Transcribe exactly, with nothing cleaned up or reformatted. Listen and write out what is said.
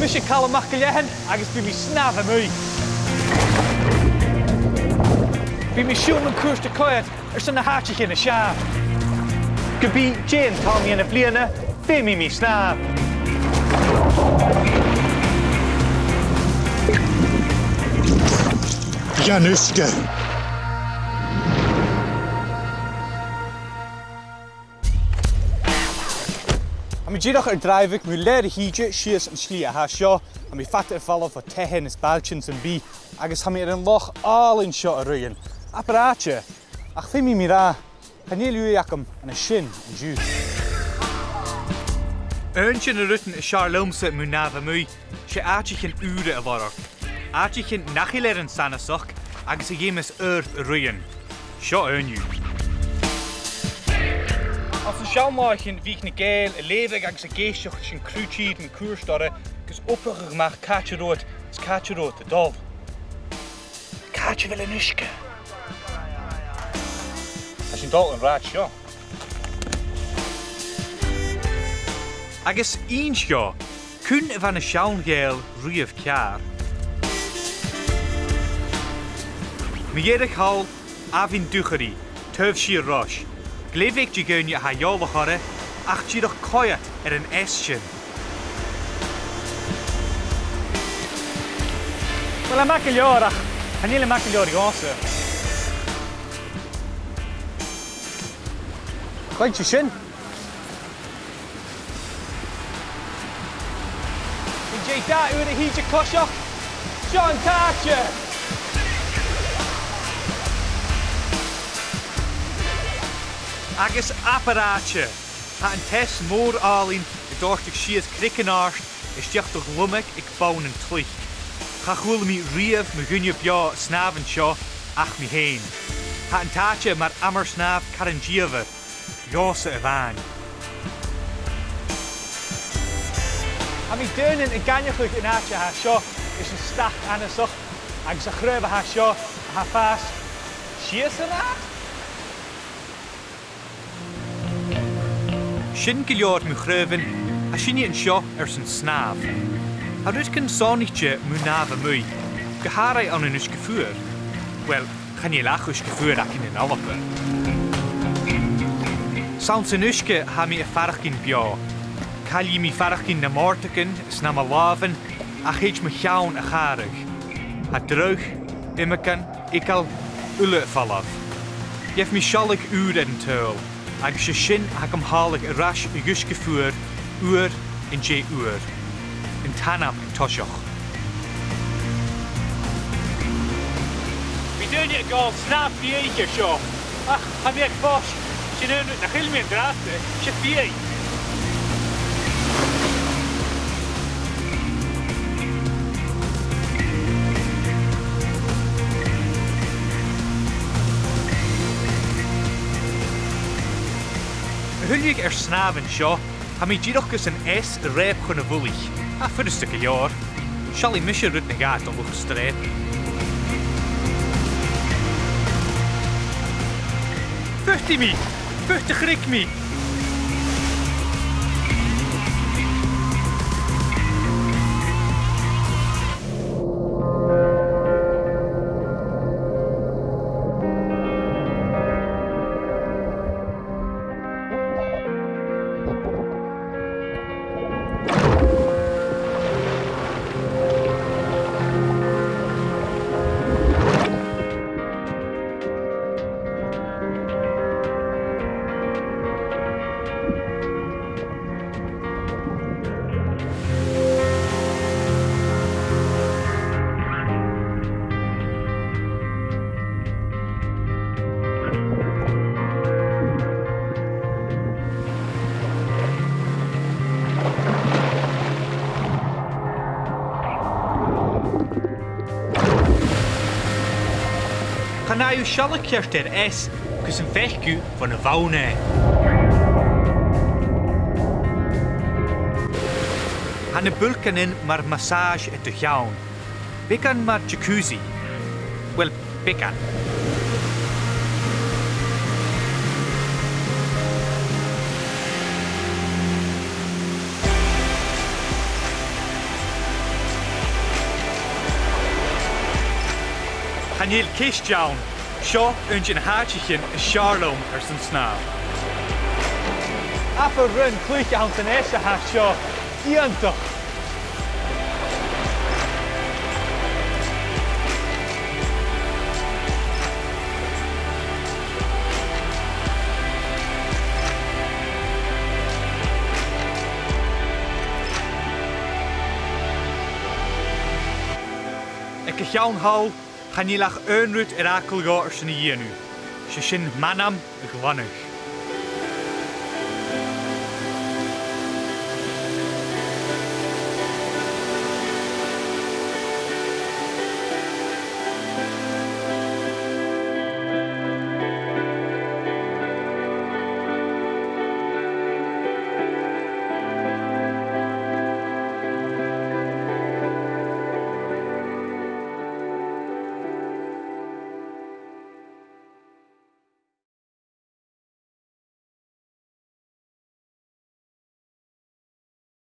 Mise Calum MacIllEathain agus bidh mi a' snàmh a-muigh. Bidh mi a' siubhal mun cuairt a' coimhead airson na h-àiteachan as fheàrr. Ge bith dè an t-àm dhen bhliadhna, feumaidh mi snàmh. Dhan uisge. Tha mi dìreach air dràibheadh mu leth-uair a thìde sìos an slighe a tha seo. Tha mi fada air falbh bho taighean is bailtean sam bith, agus tha mi air an loch àlainn seo a ruighinn. Abair àite, ach feumaidh mi ràdh, chan eil ùidh agam ann an sin an-diugh. Aon de na rudan as fheàrr leamsa mu shnàmh a-muigh, 's e àiteachan ùra a lorg. Àiteachan nach eil air an sanasachd agus a dh'fheumas oidhirp a ruighinn. Seo aon dhiubh. Anns na seann làithean bhiodh na Gàidheil a' leughadh agus ag èisteachd ris an cruth-tìre mun cuairt orra agus obrachadh a-mach càit an robh iad is càit an robh iad a' dol. Càit a bheil an uisge? Tha sinn a' dol an rathad seo. Agus innis dhomh, cuin a bha na seann Ghàidheil riamh ceàrr? Mu dheireadh thall, Abhainn Dùcharaidh, taobh siar Rois. Glè bheag de dhaoine a tha eòlach oirre, ach dìreach coimhead air an S sin. Uill, tha e math gu leòr, ach chan eil e math gu leòr dhòmhsa. Cluinn sibh sin? An dèidh dà uair a thìde coiseachd, seo an t-àite! Agus abair àite! Tha an teas mòr àlainn a' dòrtadh sìos creagan àrd a-steach do ghlumag aig bonn an t-sluic. Cha chuala mi riamh mo dhuine beò a' snàmh an seo ach mi fhèin. Tha an t-àite mar amar-snàmh caran dìomhair, leòsan a-mhàin. Tha mi daonnan ag aithneachadh an àite a tha seo leis an stac annasach agus a' chraobh a tha seo a tha a' fàs sìos an rathad. Sin gu leòr mu chraobhan, tha sinne an seo airson snàmh. Tha rudeigin sònraichte mu shnàmh a-muigh, gu h-àraidh ann an uisge fuar. Uill, chan eil ach uisge fuar againn ann an Alba. 'S ann san uisge a tha mi a' faireachdainn beò. Caillidh mi faireachdainn nam òrdagan is nam làmhan, ach thèid mo cheann a chàradh. Tha dragh, iomagain, eagal, uile a' falbh. Gheibh mi sealladh ùr air an t-saoghal, agus 's e sin a th' agam thàladh air ais a dh'uisge fuar uair an dèidh uair. An t-anam a' tòiseachadh. Bidh daoine ag òl snàmh-biadh an seo, ach tha mi air fois, sin aon rud nach eil mi an-dràsta, 's e biadh. A thuilleadh air snàmh an seo, tha mi dìreach gus an S a reub chun a' mhullaich. Tha e furasta gu leòr. Seallaidh mise rud no dhà do luchd-streap. Putaidh mi! Put a' chnuic mi! Chan fhaigh thu sealladh ceart air S gus am faic thu bhon a bh' ann e. Tha na builgeanan mar massage air do cheann. Beagan mar jacuzzi. Uill, beagan. Chan eil ceist ann. Seo aon de na h-àiteachan as fheàrr leam airson snàmh. Abair rud cluiche anns an àite a tha seo. Iongantach. Aig a' cheann thall, chan eil ach aon rud air fhàgail dhomh airson a dhèanamh. 'S e sin m' anam a ghlanadh.